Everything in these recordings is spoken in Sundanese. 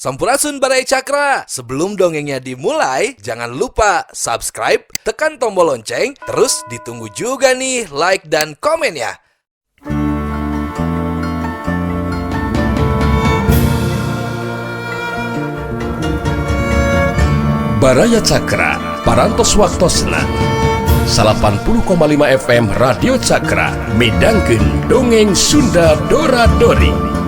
Sampurasun Baraya Cakra. Sebelum dongengnya dimulai, jangan lupa subscribe, tekan tombol lonceng, terus ditunggu juga nih like dan komennya. Baraya Cakra, Parantos Waktosna 80,5 FM Radio Cakra midangkeun dongeng Sunda Dora Dori.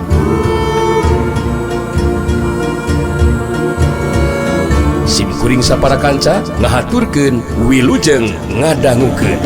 Sim kuring sapara kanca ngahaturkeun wilujeng ngadangukeun.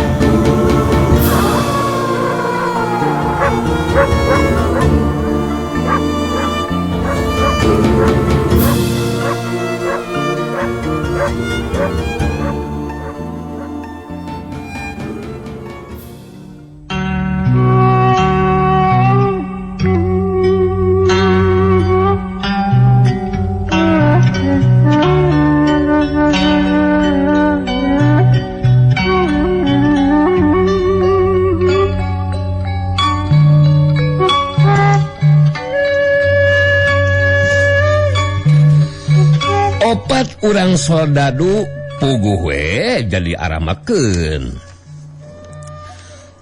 Opat urang soldadu puguh we jadi aramakeun.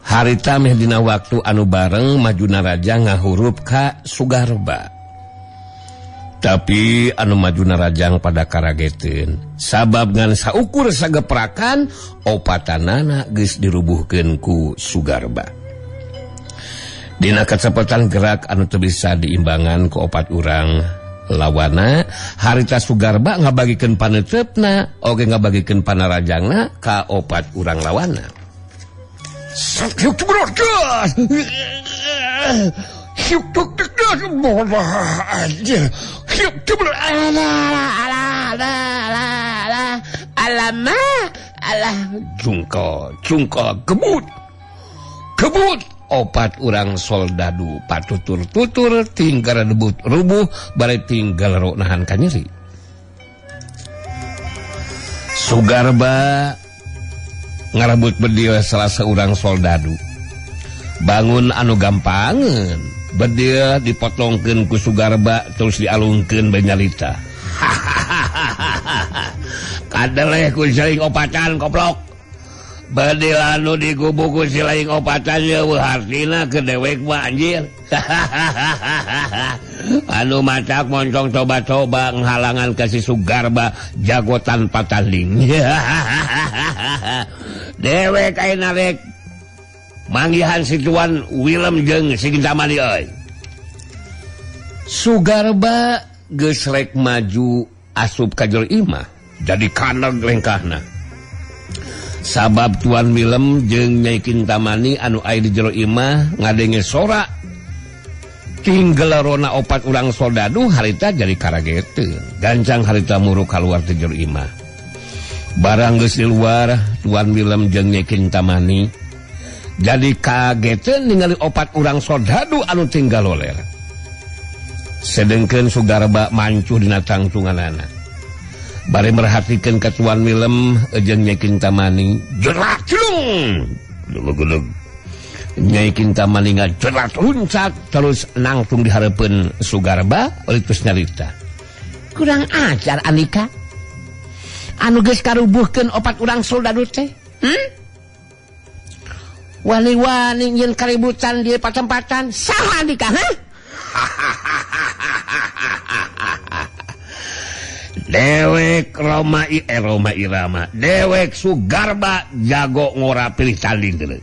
Harita meh dina waktu anu bareng maju Narajang ngahurup ka Sugarba. Tapi anu maju Narajang pada karageteun. Sabab ngan saukur sageprakan opatanana geus dirubuhkeun ku Sugarba. Dina kacepetan gerak anu teu bisa diimbangan ku opat urang lawana, harita Sugarba ngabagikeun paneutepna oge ngabagikeun panarajangna ka opat urang lawana. Jungkel jungkel gebut gebut opat urang soldadu patutur-tutur tinggal debut rubuh bari tinggal ro nahan kanyeri. Sugarba ngarebut bedil salah seorang soldadu. Bangun anu gampangeun, bedil dipotongkeun ku Sugarba terus dialungkeun bae nyalita. Kadeleh ku saling opatan koplok. Bedil anu digubu ku si lain opatan eueuh hartina ke dewek mah anjir. Anu matak moncong coba-coba nghalangan ka si Sugarba jago tanpa tanding. Dewek ayeuna rek manggihan si Tuan Willem jeung si Kintamani euy. Sugarba geus rek maju asup ka jero imah jadi kaneg lengkahna. Sabab Tuan Willem jeung Nyai Kintamani anu aya di jero imah ngadenge sora tinggal rona opat urang soldadu harita jadi karageteun. Gancang harita muruk kaluar ti jero imah. Barang geus di luar Tuan Willem jeung Nyai Kintamani jadi kageteun ningali opat urang soldadu anu tinggal loler. Sedengkeun Sugarba mancuh dina tangtunganana. Bari merhatikeun ka Tuan Willem jeung Nyai Kintamani, jerat jelung. Geleg. Nyai Kintamani ngajerat luncat terus nangtung di hareupeun Sugarba terus nyarita. Kurang ajar Andika. Anu geus karubuhkeun opat urang soldadu teh. Hmm? Wani-wani nyeun kaributan di patempatan saha Andika, hah? Dewek Roma Roma Irama dewek Sugarba jago ngora pilih tanding deui.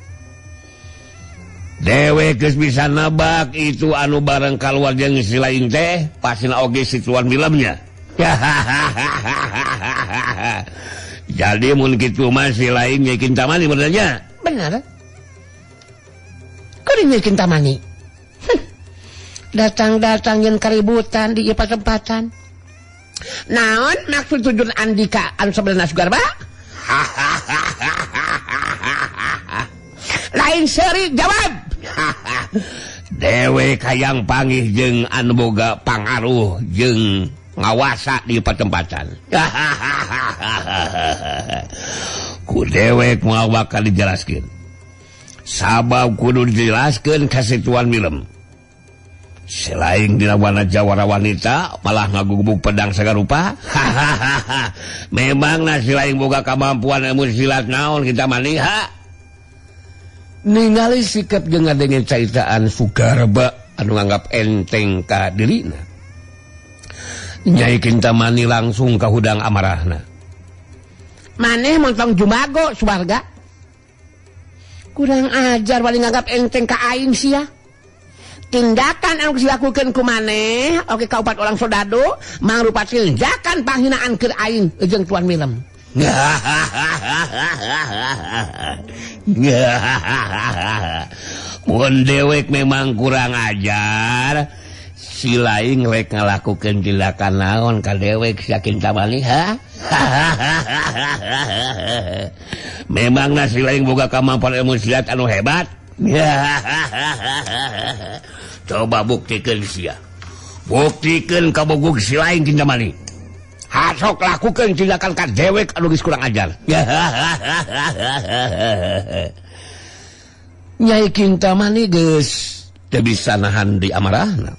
Dewek geus bisa nebak itu anu bareng kaluar jeung si lain teh pasina oge si Tuan Willemnya. Jadi mun kitu mah si lain Nyai Kintamani benernya. Bener. Kuring Nyai Kintamani. Datang-datang nyeun kaributan di ieu patempatan. Naon maksud tujuan Andika anu sebenarnya Sugarba? Lain seri jawab. Dewek hayang pangih jeung anu boga pangaruh jeung ngawasa di patempatan. Ku dewek moal bakal dijelaskeun. Sabab kudu dijelaskeun ka si Tuan Willem. Selain dina wana jawara wanita malah ngagugubug pedang sagarupa. Hahaha. Memang na si lain boga kemampuan ilmu silat naon Kintamani ha. Ningali sikap jeung ngadenge caitaan Sugarba anu nganggap enteng ka dirina. Nyai Kintamani langsung kahudang amarahna. Maneh montong jumago Suwarga. Kurang ajar wali nganggap enteng ka aing sia. Tindakan anu dilakukeun ku maneh oke ka opat orang soldado mangrupa tindakan panghinaan keur aing jeung Tuan Milem. Mun dewek memang kurang ajar, si lain rek ngalakukeun tindakan naon ka dewek sia Kintamani ha? Memangna si lain boga kemampuan ilmu silat anu hebat. Coba buktikan sia. Buktikan kabogog si lain Kintamani. Hasok lakukan tindakan ka dewek anu geus kurang ajar. Nyai Kintamani geus teu bisa nahan di amarahna.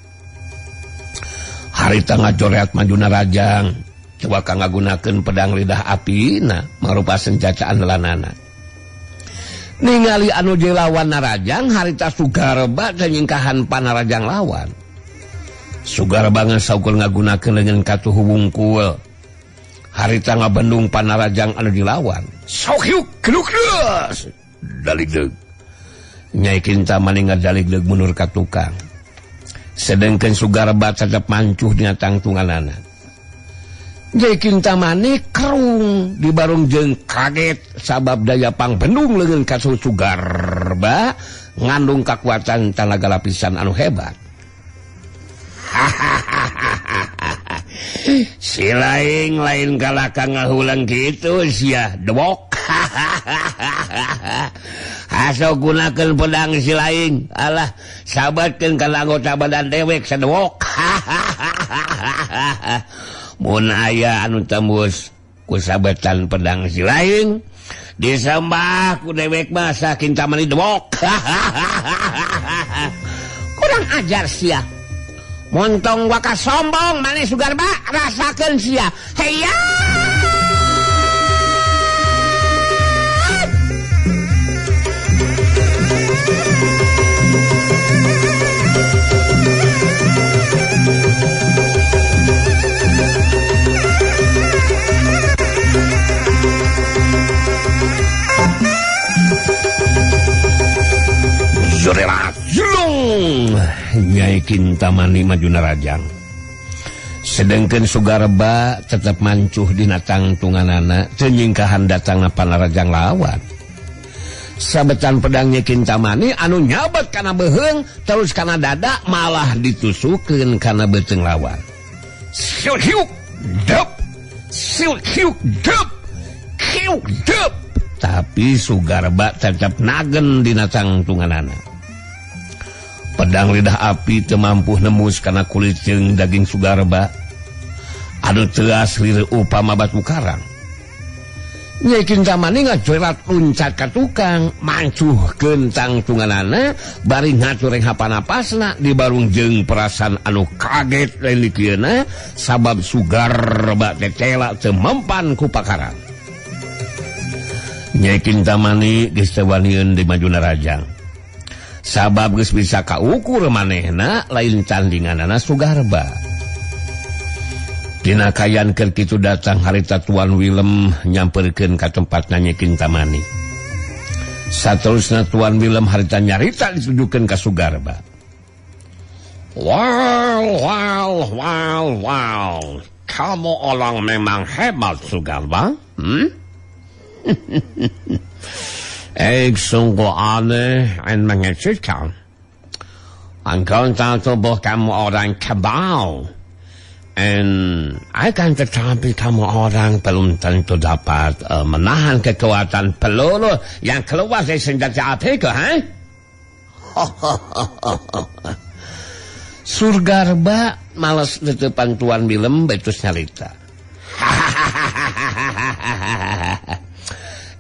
Harita ngajoreat maju narajang, coba ka ngagunakeun pedang lidah apina mangrupa senjata andalanana. Ningali anu dilawan narajang harita Sugarba teh nyingkahan panarajang lawan. Sugarba ngan saukur ngagunakeun leungeun katuhu wungkul. Harita ngabendung panarajang anu dilawan. Sok hiuk kelukreus. Daligdeug. Nyai Kintamani ngadaligdeug mundur ka tukang. Sedengkeun Sugarba tetep mancuh dina tangtunganana. Nyai Kintamani kerung dibarung jeung kaget sabab daya pangbendung leungeun katuhu Sugarba ngandung kakuatan tanaga lapisan anu hebat. Si lain lain kalaka ngahulang kitu sia dewok. Haso gunakeun pedang si lain. Alah sabatkeun kana anggota badan dewek sadewok. Mun aya anu tembus ku sabetan pedang si lain disembah ku dewek mah Kintamani dewok. Kurang ajar sia. Montong waka sombong maneh Sugarba rasakeun sia. Heya. Jorelat julung Nyai Kintamani maju narajang. Sedengkeun Sugarba tetep mancuh dina tangtunganana teu nyingkahan datangna panarajang lawan. Sabetan pedang Nyai Kintamani anu nyabet kana beuheung terus kana dada malah ditusukeun kana beuteung lawan. Siuk hiuk dep siuk hiuk dep hiuk dep. Tapi Sugarba tetep nagen dina tangtunganana. Pedang lidah api teu mampu nembus kana kulit jeung daging Sugarba anu teuas lir upama batu karang. Nyai Kintamani ngajorat luncat ka tukang mancuhkeun tangtunganana bari ngatureng hapanapasna dibarung jeung perasaan anu kaget lain dikieuna sabab Sugarba teh tela teu mempan ku pakarang. Nyai Kintamani geus teu wanieun di maju narajang. Sabab geus bisa kaukur manehna lain tandinganana Sugarba. Dina kayan keur kitu datang harita Tuan Willem nyamperkeun ka tempatna Nyai Kintamani. Saterusna Tuan Willem harita nyarita ditujukeun ka Sugarba. Wow, wow, wow, wow. Kamu orang memang hebat Sugarba. Hmm? Sungguh aneh dan mengejutkan. Anggota tubuh kamu orang kebal. Dan akan tetapi kamu orang belum tentu dapat menahan kekuatan peluru yang keluar dari senjata apiku, ha? Sugarba malas depan Tuan Willem betus nyarita.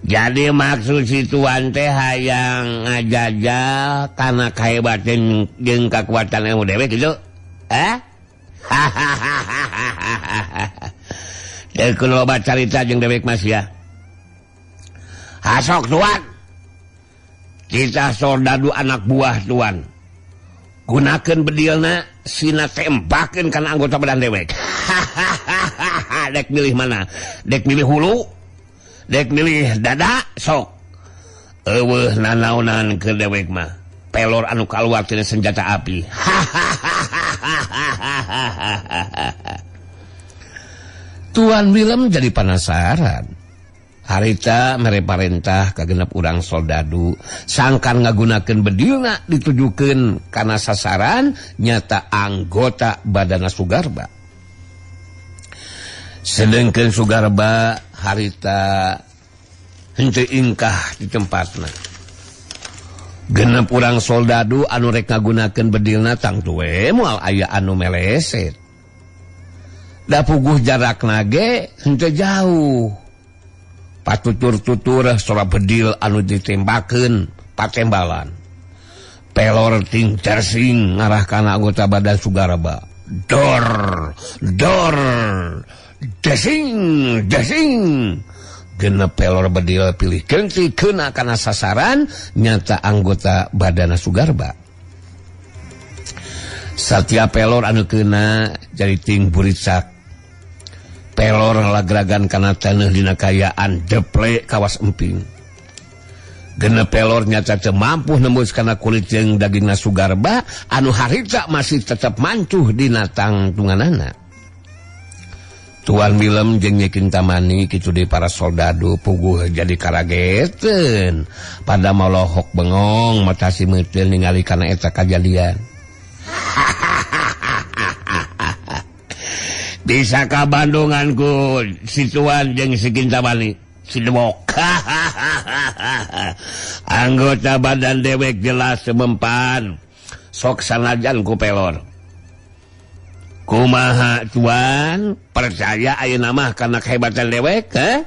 Jadi maksud si tuan teh hayang ngajajal karena kehebatan jeung kekuatan ilmu dewek gitu. Eh? Teu kudu loba carita jeung dewek mas ya. Hasok tuan. Kita soldadu anak buah tuan. Gunakeun bedilna sina tembakeun kana anggota badan dewek. Dek milih mana? Dek milih hulu? Dek milih dada? Sok. Eueuh nanaonan ke dewek mah. Pelor anu kaluar tina senjata api. Tuan Willem jadi penasaran. Harita mere parentah ka genep urang soldadu sangkan ngagunakeun bedilna ditujukeun kana sasaran nyata anggota badana Sugarba. Sedengkeun Sugarba harita henteu ingkah di tempatna. Genep urang soldadu anu rek ngagunakeun bedilna tangtu we moal aya anu meleset. Da puguh jarakna ge henteu jauh. Patutur-tutur sora bedil anu ditembakeun patembalan. Pelor ting tersing ngarah kana anggota badan Sugarba. Dor, dor, desing, desing. Genep pelor bedil pilih genti kena kana sasaran nyata anggota badana Sugarba. Satiap pelor anu kena jadi ting buricak. Pelor lagragan kana taneuh dina kayaan deple kawas emping. Genep pelor nyata teu mampu nembus kana kulit jeung dagingna Sugarba anu harita masih tetep mancuh dina tangtunganana. Tuan Willem jeung Nyi Kintamani kitu deui para soldadu puguh jadi karageteun. Pada molohok bengong mata si meuteul ningali kana eta kajadian. Bisa ka Bandunganku si tuan jeung si Kintamani si Dewok. Anggota badan dewek jelas semempan sok sanajan ku pelor. Kumaha tuan percaya ayeuna mah kana kehebatan dewek heh?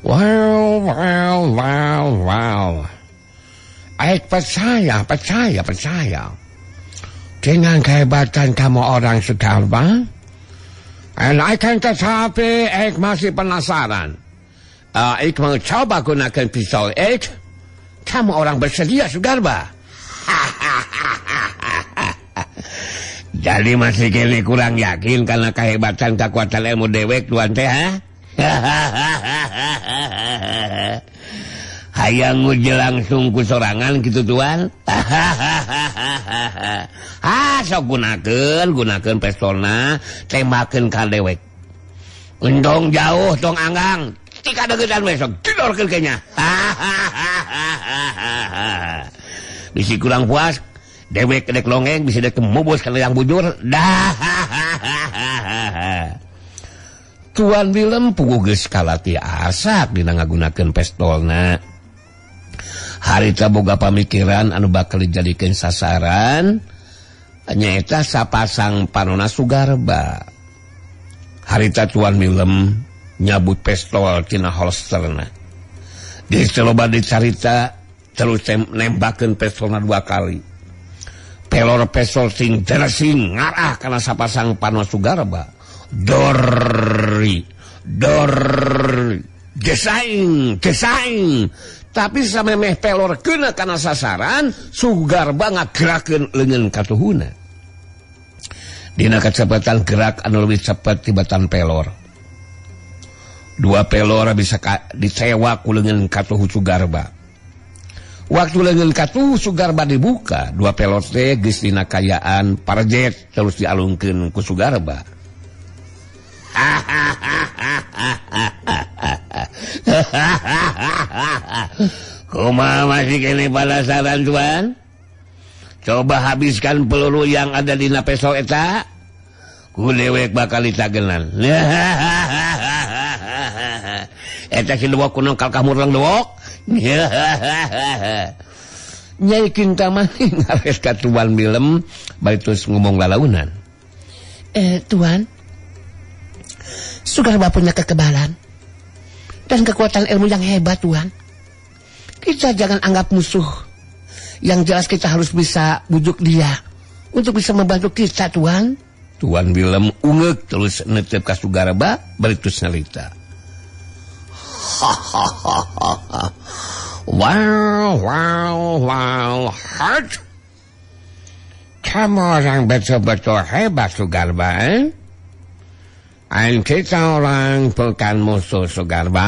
Wow wow wow wow. Aik percaya percaya percaya. Dengan kehebatan kamu orang Sugarba, and I can tetapi ik masih penasaran. Ik mau coba gunakan pisau ik. Kamu orang bersedia Sugarba? Jadi masih kini kurang yakin karena kehebatan kekuatan ilmu dewek tuan teh ha? Hayang nguji langsung ku sorangan gitu tuan. Ah sok gunakeun pistolna tembakeun ka dewek. Entong jauh tong anggang tika deugeutan we sok tidorkeun kenya. Bisi kurang puas dewek dek longeng bisa dek mubus kana yang bujur. Dah. Tuan Willem puguh geus kalati asak dina ngagunakeun pistolna. Harita boga pamikiran anu bakal dijadikeun sasaran nyaeta sapasang panona Sugarba. Harita Tuan Willem nyabut pistol tina holsterna. Geus teu loba dicarita terus nembakeun pistolna 2 kali. Pelor pistol sing teresing ngarah kana sapasang panona Sugarba. Dori, dori, desaing, desaing. Tapi samemeh pelor kena kana sasaran, Sugarba ngagerakeun leungeun katuhuna. Dina kacepatan gerak anu leuwih cepet tibatan pelor. 2 pelor bisa disewa ku leungeun katuhu Sugarba. Waktu leungeun katuhu Sugarba dibuka, 2 pelor teh geus dina kayaan parjet terus dialungkeun ku Sugarba. Kumaha masih kene penasaran tuan? Coba habiskan peluru yang ada di peso eta. Ku dewek bakal ditagenan. Eta si dewok kuno kalkah murlang dewok. Nyai Kintamani ngares ka Tuan Willem bari terus ngomong lalaunan. Tuan, Sugarba punya kekebalan dan kekuatan ilmu yang hebat, Tuan. Kita jangan anggap musuh. Yang jelas kita harus bisa bujuk dia untuk bisa membantu kita, Tuan. Tuan Willem ungeuk terus netep ka Sugarba bari terus nyarita. Wow, wow, wow, heart. Kamu orang betul-betul hebat, Sugarba, eh? Dan kita orang bukan musuh, Sugarba.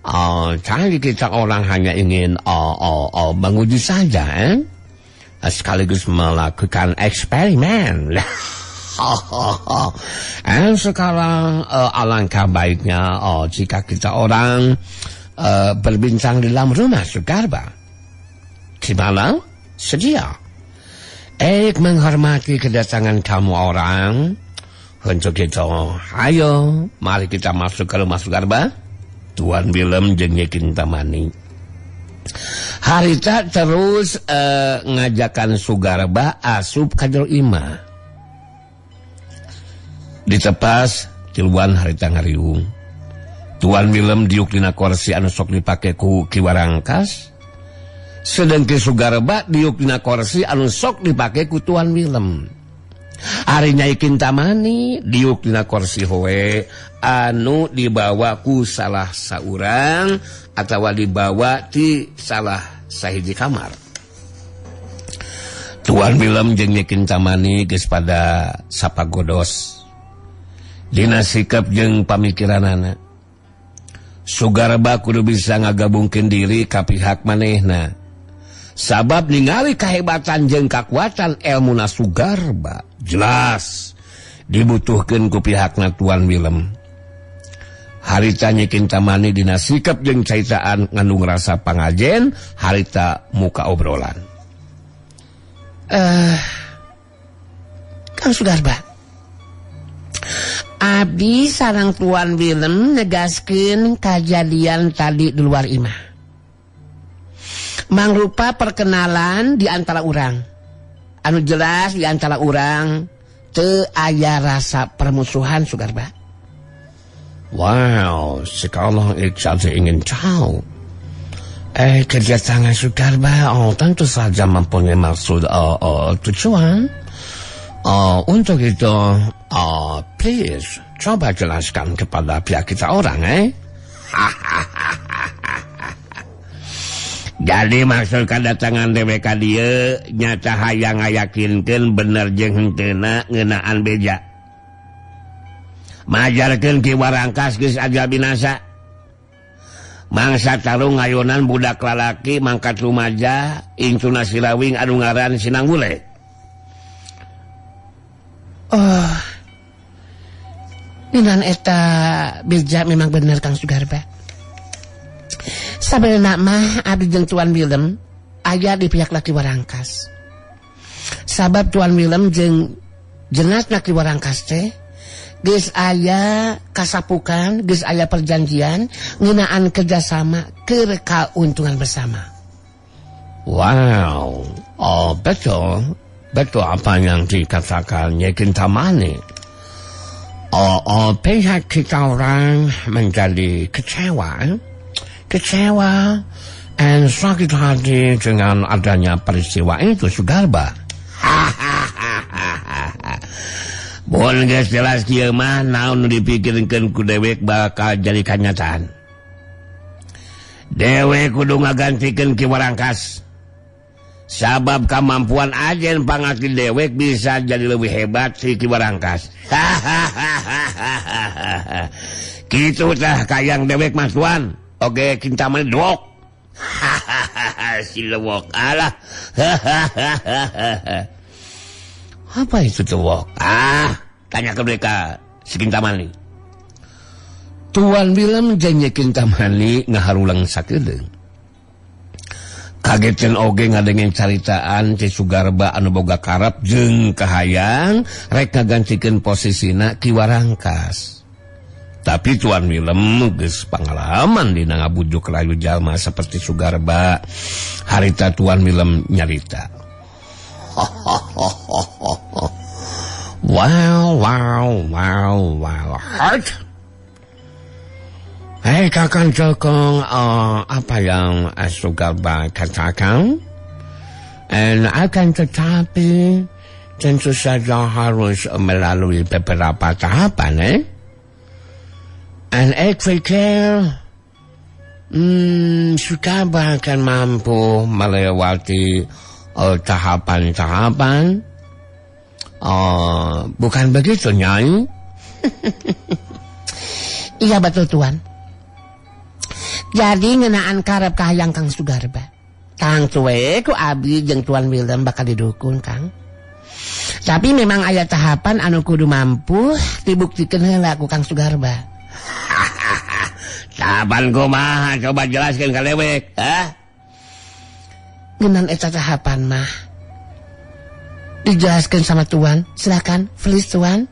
Oh, tadi kita orang hanya ingin menguji saja, eh? Sekaligus melakukan eksperimen. Dan sekarang alangkah baiknya jika kita orang berbincang di dalam rumah, Sugarba. Gimana? Sedia. Ek menghormati kedatangan kamu orang. Untuk itu, ayo, mari kita masuk ke rumah Sugarba. Tuan Willem jeung Nyi Kintamani. Harita terus ngajakan Sugarba asup ka jero imah. Ditepas tiluan harita ngariung. Tuan Willem diuk dina kursi anu sok dipake ku Ki Warangkas. Sedang Ki Sugarba diuk dina kursi anu sok dipake ku Tuan Willem. Ari Nyai Kintamani diuk dina kursi hoe anu dibawa ku salah saurang atawa dibawa ti salah sahiji kamar. Tuan Willem jeung Nyi Kintamani geus pada sapagodos dina sikap jeung pamikiranana. Sugarba kudu bisa ngagabungkeun diri ka pihak manehna. Sabab ningali kahebatan jeung kakuatan elmuna Sugarba jelas dibutuhkeun ku pihakna Tuan Willem. Harita Nyi Kintamani dina sikap jeung caitaan ngandung rasa pangajen, harita muka obrolan. Kang Sugarba, abdi sareng Tuan Willem negaskeun kajadian tadi di luar imah. Mangrupa perkenalan di antara urang. Anu jelas di antara urang teu aya rasa permusuhan, Sugarba. Wow, sekarang saya ingin tahu. Kedatangan Sugarba, tentu saja mempunyai maksud tujuan. Untuk itu, please coba jelaskan kepada pihak kita orang, eh? Jadi maksud kedatangan dewek ka dieu nyata hayang ngayakinkeun bener jeung henteuna ngeunaan beja. Majarkeun Ki Warangkas geus aja binasa. Mangsa tarung ngayonan budak lalaki mangkat rumaja incuna silawing anu ngaran Sinanggule. Oh. Ninan eta beja memang bener, Kang Sugarba. Sabenerna mah abdi jeung Tuan Willem aya di pihak Laki Warangkas. Sabab Tuan Willem jeung jenatna Ki Warangkas teh geus aya kasapukan, geus aya perjanjian ngeunaan kerjasama keur kauntungan bersama. Wow, oh betul, betul apa yang dikatakan Nyi Kintamani. Oh, pihak kita orang menjadi kecewa. Kecewa dan sakit hati dengan adanya peristiwa itu, Sugarba. Mun geus jelas kieu mah naon nu dipikirkeun ku dewek bakal jadi kanyataan. Dewek kudu ngagantikeun Ki Warangkas. Sabab kemampuan ajen pangati dewek bisa jadi lebih hebat si Ki Warangkas. Kitu tah kayang dewek Mas Tuan. Oke, Kintamani dok. Si lewok alah. Apa itu lewok? Ah, tanya ke mereka si Kintamani. Tuan Willem jeung Nyi Kintamani ngaharulang sakedeung. Kagetan oge ngadengeng caritaan Ki Sugarba anu boga karep jeung kahayang rek ngagantikeun posisina Ki Warangkas. Tapi Tuan Willem geus pangalaman dina ngabujuk rayu jalma seperti Sugarba. Harita Tuan Willem nyarita. Wow, wow, wow, wow. Heart. Hei, Kakang Jokong, apa yang Sugarba katakan? And akan tetapi tentu saja harus melalui beberapa tahapan, eh? And ek pikir Sugarba akan mampu melewati tahapan-tahapan. Bukan begitu, Nyai? Iya betul, Tuan. Jadi ngenaan karep kahayang Kang Sugarba. Kang cuwe ku abdi jeung Tuan William bakal didukung, Kang. Tapi memang aya tahapan anu kudu mampu dibuktikan heula ku Kang Sugarba. Tahapan kumaha? Coba jelaskan ka dewek, hah? Ngeunaan eta tahapan mah dijelaskan sama Tuan. Silakan, please Tuan.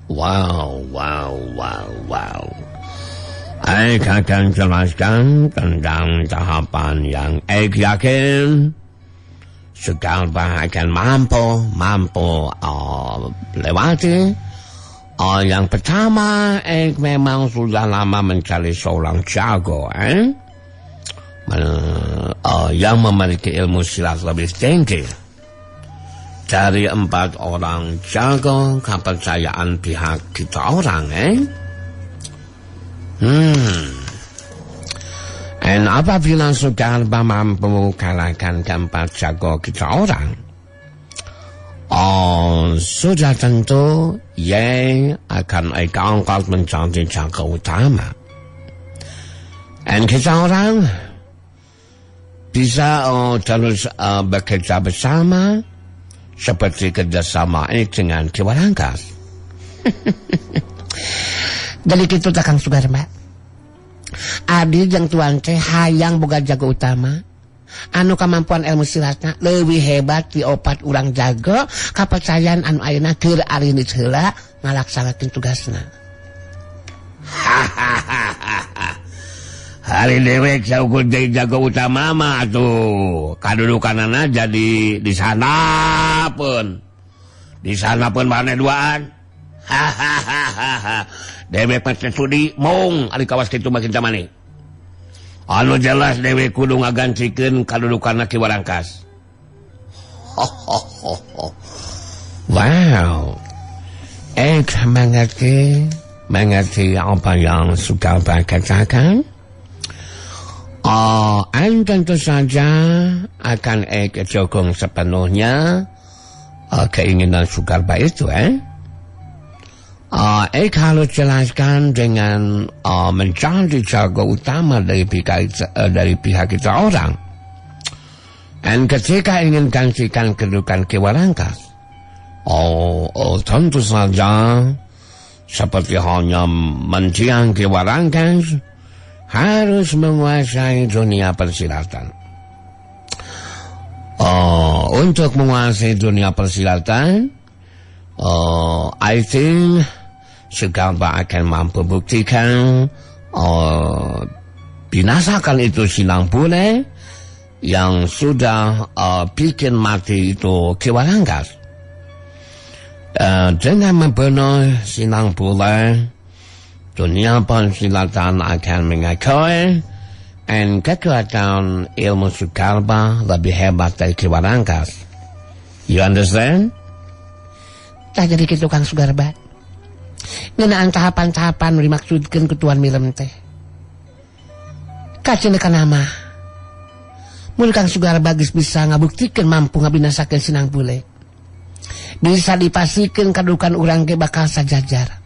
Wow, wow, wow, wow. Ek akan jelaskan tentang tahapan yang ek yakin Sugarba akan mampu lewati. Yang pertama, ek memang sudah lama mencari seorang jago, yang memiliki ilmu silat lebih tinggi. Dari 4 orang jago kepercayaan pihak kita orang, And apabila Sugarba mampu kalahkan keempat jago kita orang, sudah tentu Ye akan angkat menjadi jago utama. And kita orang bisa terus bekerja bersama seperti kerjasama ini dengan Ki Warangkas. Jadi kitu tah Kang Sugarba. Abdi jeung Tuan teh hayang boga jago utama anu kemampuan ilmu silatna leuwih hebat ti 4 urang jago kapercayaan anu ayeuna keur arindit heula ngalaksanakeun tugasna. Hari dewek saukur jadi jago utama mah atuh kadudukanana jadi di sana pun. Di sana pun maneh duaan. Hahaha. Dewek mah sudi mong ari kawas kitu mah Kintamani. Anu jelas dewek kudu ngagantikeun kadudukanna Ki Warangkas. Wow. Ek mengerti apa yang Sugarba katakan. An tentu saja akan ek dukung sepenuhnya keinginan Sugarba itu, Ek harus jelaskan dengan menjadi jago utama dari pihak kita orang. Dan ketika ingin gantikan kedudukan Ki Warangkas, tentu saja seperti halnya mendiang Ki Warangkas harus menguasai dunia persilatan. Untuk menguasai dunia persilatan, I think Sugarba akan mampu buktikan binasakan itu Sinang Bule yang sudah bikin mati itu Ki Warangkas. Dengan membunuh Sinang Bule, dunia persilatan akan mengakui dan kekuatan ilmu Sugarba lebih hebat dari Ki Warangkas. You understand? Tah jadi kitu Kang Sugarba. Ngeunaan tahapan-tahapan nu dimaksudkeun ku Tuan Milem teh. Kacendekan nama. Mun Kang Sugarba geus bisa ngabuktikeun mampu ngabinasakeun Sinang Bule, bisa dipastikeun kadudukan urang ge bakal sajajar.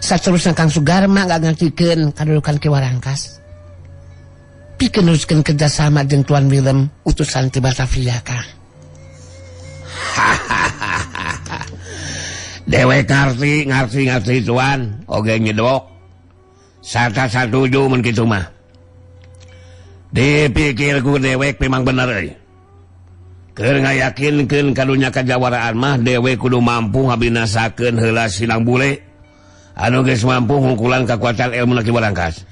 Saterusna Kang Sugarma ngagantikeun kadudukan Ki Warangkas. Pikeun neruskeun kerjasama jeung Tuan Willem utusan ti Batavia, Kang. Dewek ngarti Tuan, oge nyedok. Sarta satuju mun kitu mah. Dipikir ku dewek memang bener euy. Keur ngayakinkeun kadunya kajawaraan mah dewek kudu mampu ngabinasakeun heula Sinang Bule. Anu geus mampu ngungkulan kakuatan ilmu Ki Warangkas.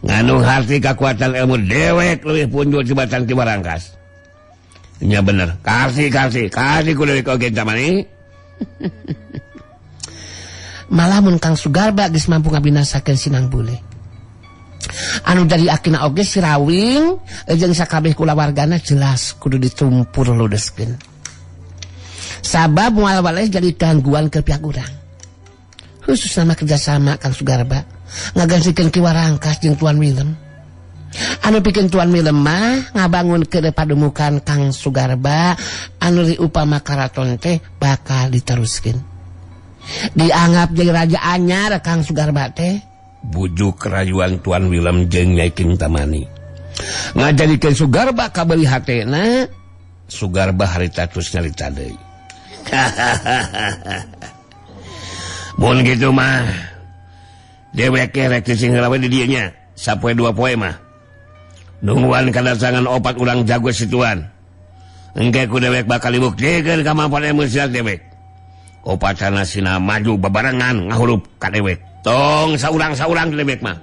Nganu harti kakuatan ilmu dewek leuwih punjul tibatan Ki Warangkas. Nya bener. Kasih kasih kasih ku dewek oge Kintamani. Malah mun Kang Sugarba geus mampu ngabinasakeun si Nang Bule. Anu dari akina oge si Rawing jeung sakabeh kulawargana jelas kudu ditumpur ludeskeun. Sabab moal waleh jadi gangguan ke pihak urang. Khusus nama kerjasama Kang Sugarba ngagansikeun Ki Warangkas jeung Tuan Willem. Anu pikeun Tuan Willem mah ngabangun ke pademukan Kang Sugarba anu diupama karaton teh bakal diteruskeun. Dianggap jadi raja anyar Kang Sugarba teh. Bujuk rayuan Tuan Willem jeung Nyai Kintamani. Ngajadikeun Sugarba kabeuli hatena, Sugarba harita terus nyarita deui. Mun kitu mah dewek rek sing heula we di dieu nya, sapoe dua poe mah. Nungguan kadatangan opat urang jago situan. Engke ku dewek bakal dibuktikeun kamampuan ilmu silat dewek. Opatana sina maju babarengan ngahurup ka dewek. Tong saurang-saurang dewek mah.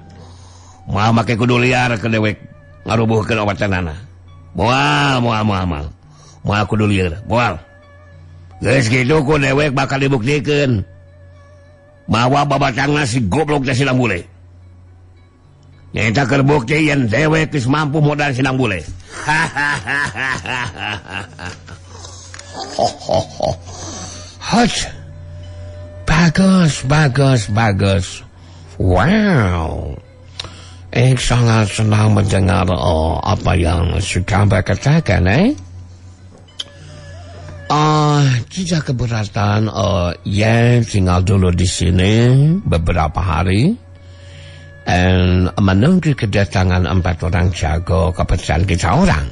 Moal make kudu liar ke dewek ngarubuhkeun opatanana. Moal moal moal moal. Moal kudu liar, moal. Geus kitu ku dewek bakal dibuktikeun. Mawa babatangna si goblok teh si Nang Bule. Nyaeta keur bukti yen dewek geus mampu modal si Nang Bule. Hot. Bagus, bagus, bagus. Wow. Sangat senang mendengar apa yang Sugarba katakan, eh? Tidak keberatan, ya tinggal dulu di sini beberapa hari and menunggu kedatangan 4 orang jago kepercayaan kita orang.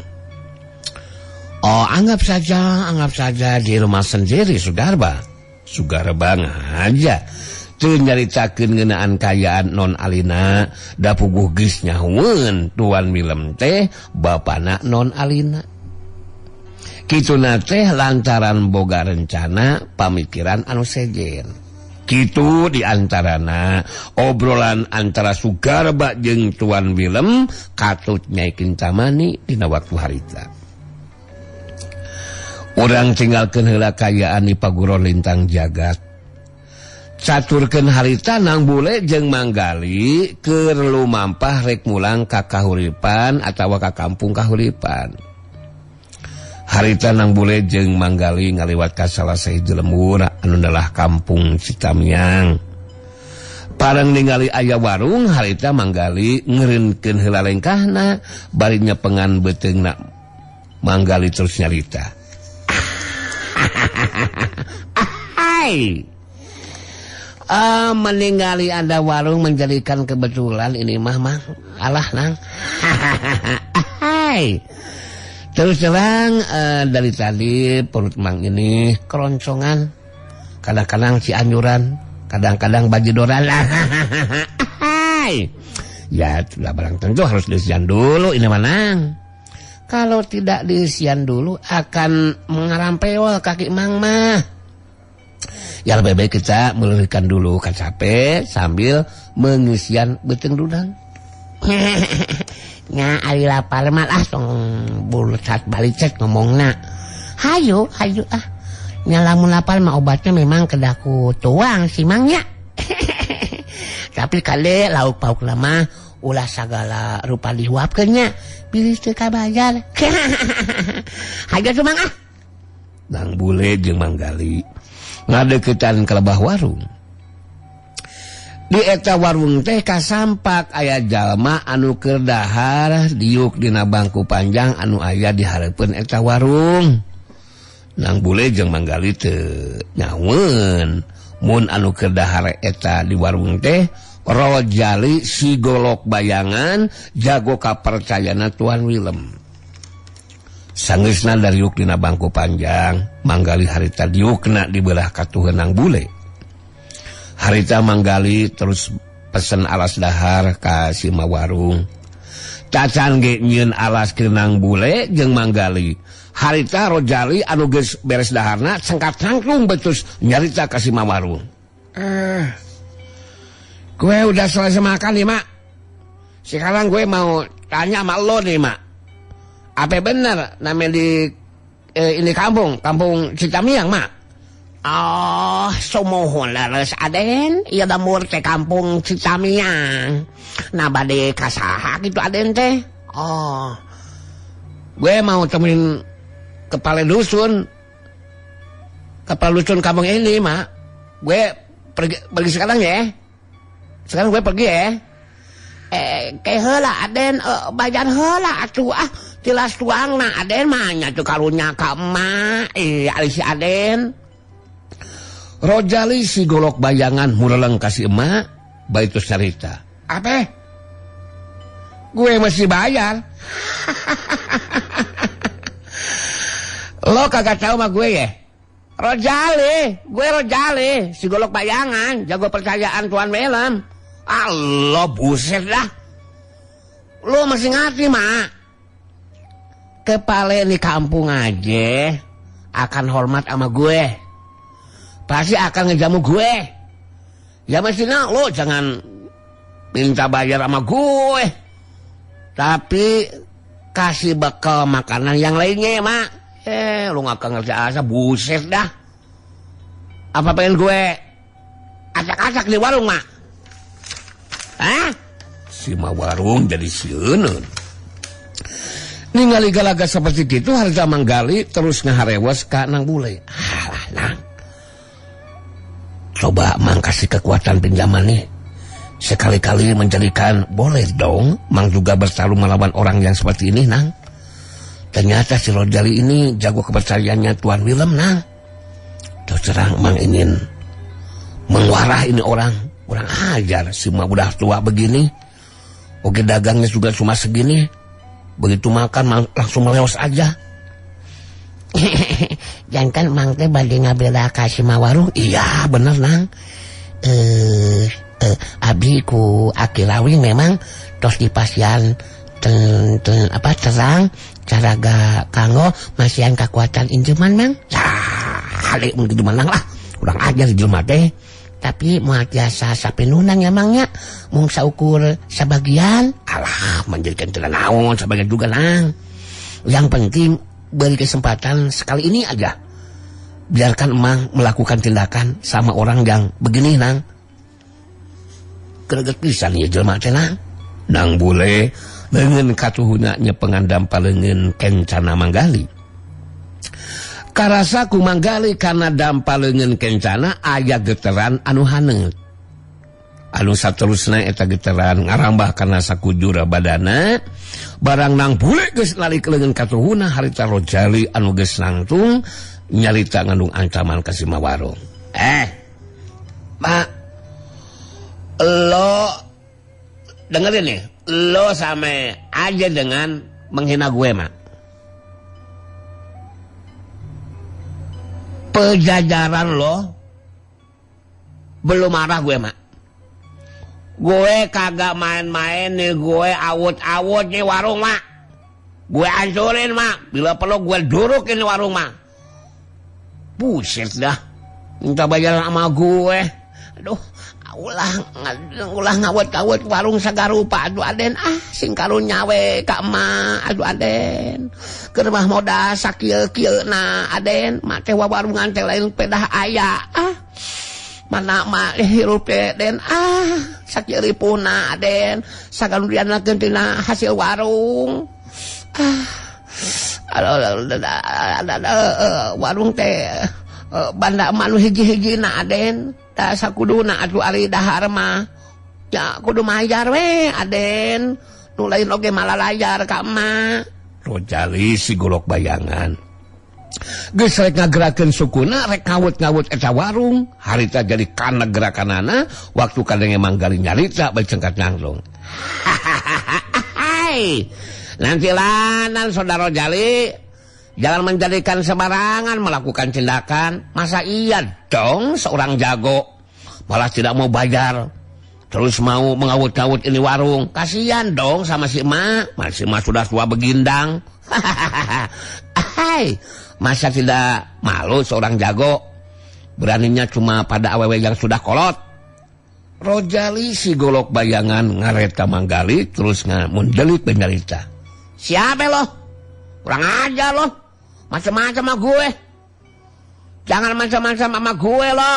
Oh, anggap saja di rumah sendiri Sugarba. Sugarba ngaja teu nyaritakeun ngeunaan kayaan Non Alina da puguh geus nyahueun Tuan Willem teh bapana Non Alina. Kituna teh lantaran boga rencana pamikiran anu sejen. Kitu diantarana obrolan antara Sugarba jeung Tuan Willem katut Nyai Kintamani dina waktu harita. Urang tinggalkeun heula kayaan di Paguron Lintang Jagat. Caturkeun harita Nang Bule jeung Manggali keur lumampah rek mulang ka kahuripan atawa ka kampung kahuripan. Harita Nang Bule jeung Manggali ngaliwat ka salah sahiji lembur anu adalah kampung Citamiang. Pareng ningali aya warung, harita Manggali ngeureunkeun heula lengkahna bari nyepengan beuteungna. Manggali terus nyarita. Hai. Meninggali ada warung menjadikan kebetulan ini mah mah alah nang. Hai. Terus terang dari tadi perut mang ini keroncongan, kadang-kadang cianjuran, kadang-kadang bajidoran. Hai. Ya sudah barang tentu harus diisian dulu ini manang. Kalau tidak diisian dulu akan mengarampeol kaki mang mah. Ya lebih baik kita meluruskan dulu kacape sambil mengisian beuteung dudang. Nya ari lapar mah ah tong bulat balik cek ngomongna. Hayu, hayu ah. Nya lamun lapar mah obatnya memang kedaku tuang si mangnya. Tapi kali lauk pauk lama ulah sagala rupa dihuapkeun nya. Bilih teu kabayar. Hayu tuh mang ah. Nang Bule jeung Manggali ngadeukeutan ka lebah warung. Di eta warung teh kasampak aya jalma anu keur dahar diuk dina bangku panjang anu aya di hareupeun eta warung. Nang Bule jeung Manggali teu nyaweun mun anu keur dahar eta di warung teh Rojali si golok bayangan jago kapercayana Tuan Willem. Sangeusna dariuk dina bangku panjang, Manggali harita diukna di belah katuheun Nang Bule. Harita Manggali terus pesen alas dahar ka si warung. Tacan ge nyieun alas ke Nang Bule jeung Manggali. Harita Rojali anu geus beres daharna cengkat cangklung betus nyarita ka si warung. Gue udah selesai makan nih, Mak. Sekarang gue mau tanya sama lo nih, Mak. Apa bener namanya di Ini kampung Citamiang, Mak. Oh, sumuhun leres Aden, ieu lembur teh kampung Citamiang. Nah, bade ka saha kitu Aden teh? Oh. Gue mau temenin kepala dusun. Kepala dusun kampung ini, Mak. Gue pergi sekarang ya. Sekarang gue pergi ya. Ke heula Aden, bayar heula atuh ah. Tilas tuangna Aden mah nya tuh karunya ka emak. Ari si Aden. Rojali si golok bayangan mureleng ka si emak baitu carita. Apa? Gue mesti bayar. Lo kagak tahu mah gue ya? Rojali, gue Rojali, si golok bayangan, jago percayaan Tuan Melem. Allah buset dah. Lo masih ngerti, Mak. Kepala di kampung aja akan hormat sama gue. Pasti akan ngejamu gue. Ya mestinya lo jangan minta bayar sama gue. Tapi kasih bekal makanan yang lainnya ya, Mak. Lu gak ngerti asa, buset dah. Apa pengen gue acak-acak di warung, Mak? Hah? Si ma warung jadi sieun. Ningali galaga seperti itu harga Manggali terus ngaharewes ka Nang Bule. Alah, Nang. Coba Mang kasih kekuatan pinjaman nih. Sekali-kali menjadikan boleh dong Mang juga bertarung melawan orang yang seperti ini, Nang. Ternyata si Rojali ini jago kepercayaannya Tuan Willem, Nang. Terus terang Mang ingin menguarah ini orang. Kurang ajar, si ma udah tua begini. Oke, dagangnya juga cuma segini. Begitu makan langsung meleos aja. Jangan kan Mang teh bade ngabela ka si ma warung. Iya, bener, Nang. Abi ku Aki Rawing memang tos dipasian terang caraga kanggo masihan kekuatan injeman, Mang. Hale mun kitu menang lah. Kurang ajar jelema teh. Tapi moal tiasa sapenunang ya, Mang nya. Mung saukur sabagian. Alah, menjadikan teu naon sabagian juga, Nang. Yang penting beri kesempatan sekali ini aja. Biarkan Emang melakukan tindakan sama orang yang begini, Nang. Greget pisan ieu jelema teh, Nang. Nang Bule leungeun katuhuna nyepengan dampa leungeun kencana Manggali. Karasa ku Manggali kana dampa leungeun kencana aya geteran anu haneut. Anu saterusna eta geteran ngarambah kana sakujur badana. Barang Nang Bule geus nalik leungeun katuhuna harita Rojali anu geus nangtung nyarita ngandung ancaman ka si Mawarung. Mak, lo dengerin nih, lo sama aja dengan menghina gue, Mak. Pejajaran lo belum marah gue, Mak. Gue kagak main-main nih, gue awut-awut nih warung, Mak. Gue hancurin, Mak. Bila perlu gue durukin warung, Mak. Buset dah, minta bayaran sama gue. Aduh, ulah ngawet-ngawet warung sagarupa. Aduh Aden, ah sing karunya we ka emak. Aduh Aden, keur mah modal sakieu-kieu na Aden, mak teh warungan teh lain pedah aya. Ah, mana mak hirup teh Den, ah sakieu ripuna Aden, sagaludianakeun tina hasil warung. Ah, aduh, warung teh banda manu hiji-hiji na Aden. Da sakuduna atuh ari dahar mah. Ya kudu mayar we Aden. Nu lain oge malalayar ka emak. Rojali si golok bayangan. Geus rek ngagerakeun sukuna rek ngawut-ngawut eta warung. Harita jadi kana gerakanana waktu kadenge Manggali nyarita bacengkat nangtung. Hai. Nanti lanan saudara Rojali jangan menjadikan sembarangan melakukan tindakan. Masa iya dong seorang jago malah tidak mau bayar, terus mau mengawut-ngawut ini warung. Kasihan dong sama si emak. Masih emak sudah tua begindang. Hai, masa tidak malu seorang jago beraninya cuma pada awewe yang sudah kolot. Rojali si golok bayangan ngareta Manggali terus ngamundelit benyarita. Siapa lo? Kurang ajar lo. Macam-macam sama gue. Jangan macam-macam sama gue lo.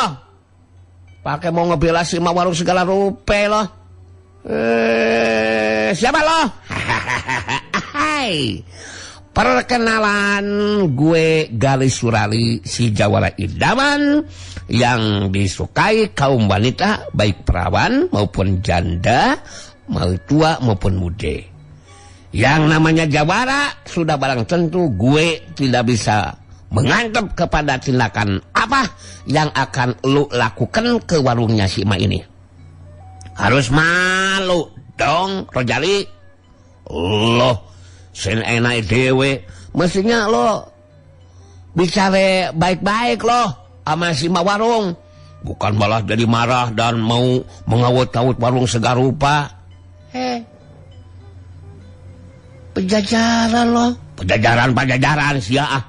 Pakai mau ngebela si Ma Warung segala rupe lo. Siapa lo? Hai. Perkenalan, gue Gali Surali, si jawara idaman yang disukai kaum wanita, baik perawan maupun janda, mau tua maupun muda. Yang namanya jawara, sudah barang tentu gue tidak bisa mengantep kepada tindakan apa yang akan lu lakukan ke warungnya si Ma ini. Harus malu dong, Rojali. Loh, sen enak dewe, mestinya lo bicara baik-baik lo sama si Ma Warung, bukan malah jadi marah dan mau mengawut-awut warung segarupa. Pejajaran lo, pajajaran sia ah.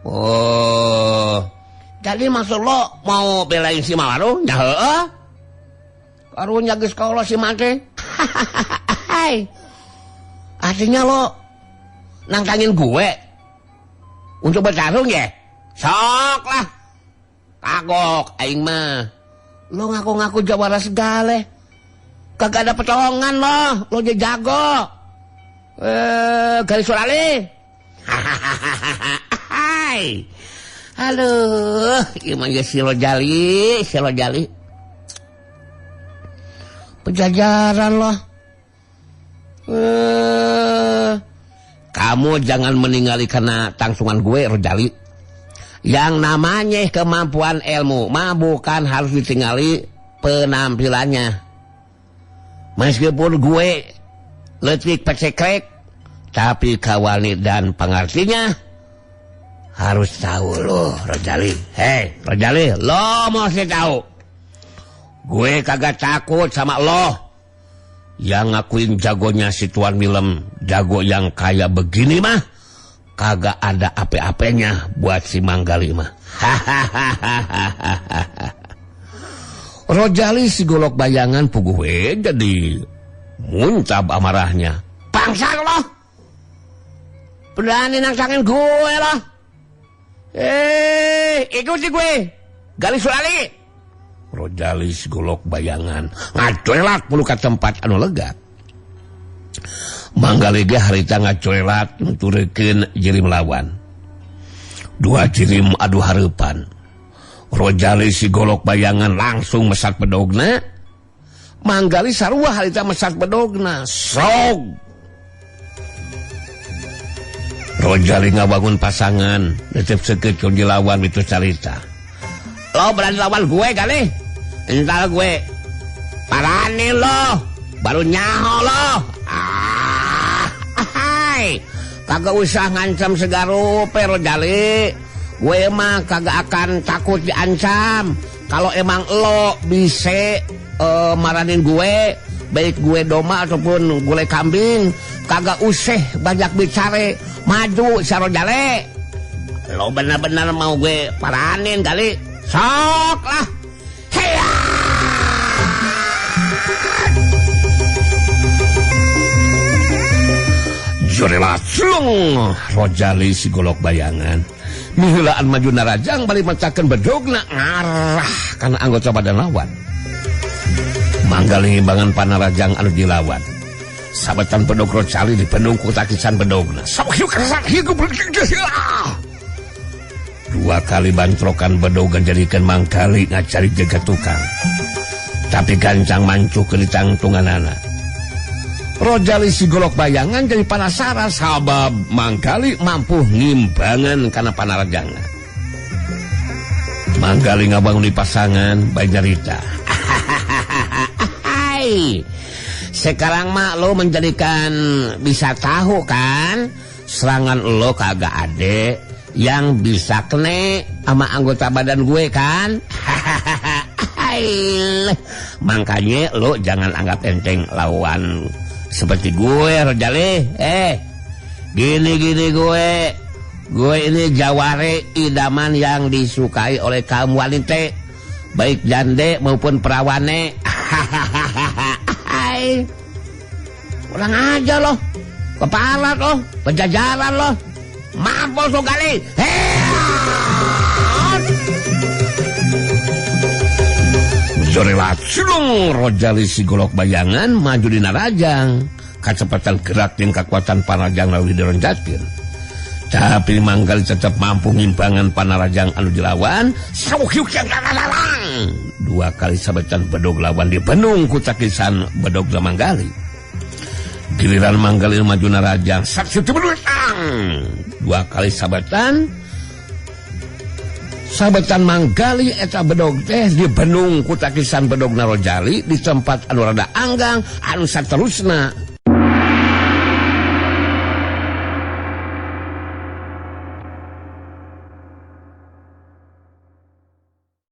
Oh, jadi maksud lo mau belain si Ma Warung? Ya heeh. Karunya geus kaula si Ma teh. Hai. Artinya lo nangkangin gue untuk bertarung ya? Sok lah. Kagok aing mah. Lo ngaku-ngaku jawara segala. Kagak ada pertolongan lo. Lo jadi jago. Garis Surali. Hai. Aduh, gimana si Rojali, si Rojali. Pejajaran lo. Kamu jangan meninggali karena tangsungan gue, Rojali. Yang namanya kemampuan ilmu mah bukan harus ditinggali penampilannya. Meskipun gue letik pecekrek, tapi kawani dan pengertinya harus tahu lo, Rojali. Hei, Rojali, lo mesti tahu. Gue kagak takut sama lo. Yang ngakuin jagonya si Tuan Milem, jago yang kayak begini mah kagak ada ape-apenya buat si Manggali mah. Hahaha. Rojali si golok bayangan puguh jadi muncab amarahnya. Bangsat lo, berani nangsangin gue lo. Ikuti gue, Gali Surali. Rojali si golok bayangan ngacoelat mulu ka tempat anu lega. Manggali ge harita ngacoelat nuturkeun jirim lawan. Dua jirim adu hareupan. Rojali si golok bayangan langsung mesat bedogna. Manggali sarua harita mesat bedogna. Sog. Rojali ngabangun pasangan netep seukeut ku lawan itu carita. Lo berani lawan gue kali? Entar gue parani lo, baru nyaho lo. Hai, kagak usah ngancam segarupe Rojali. Gue mah kagak akan takut diancam. Kalau emang lo bisa maranin gue, baik gue domba ataupun gulai kambing, kagak usah banyak bicara, maju si Rojali. Lo benar-benar mau gue paranin kali? Sok lah. Heya! Jorelat slung Rojali si golok bayangan miheulaan maju narajang balik mecakeun bedogna ngarah kana anggota badan lawan. Manggali ngimbangan panarajang anu dilawan. Sabetan bedog Rojali dipendung ku takisan bedogna. Dua kali bantrokan bedog jadikan Manggali ngacari jaga tukang. Tapi gancang mancuh ke ditangtunganana. Rojali si golok bayangan jadi penasaran sabab Manggali mampu ngimbangan karena panarajangna. Manggali ngabangun di pasangan bae nyarita. Hai. Sekarang mak lo menjadikan bisa tahu kan serangan lo kagak ade yang bisa kene sama anggota badan gue kan. Makanya lo jangan anggap enteng lawan seperti gue, Rojali. Gini-gini gue ini jaware idaman yang disukai oleh kaum wanita, baik jande maupun perawane. Kurang aja loh, kepala loh, penjajaran loh. Mampus Gali. Jorelat sulung Rojali si golok bayangan maju dina rajang. Kacepatan gerak jeung kakuatan panarajang leuwih dironjatkeun. Tapi Manggali tetap mampu ngimbangan panarajang anu dilawan. Dua kali sabetan bedog lawan dibenung ku cakisan bedog Manggali. Giliran Manggali maju narajang, dua kali sabetan. Sabetan Manggali eta bedog teh dibenung ku takisan bedog Rojali di tempat anu rada anggang anu saterusna.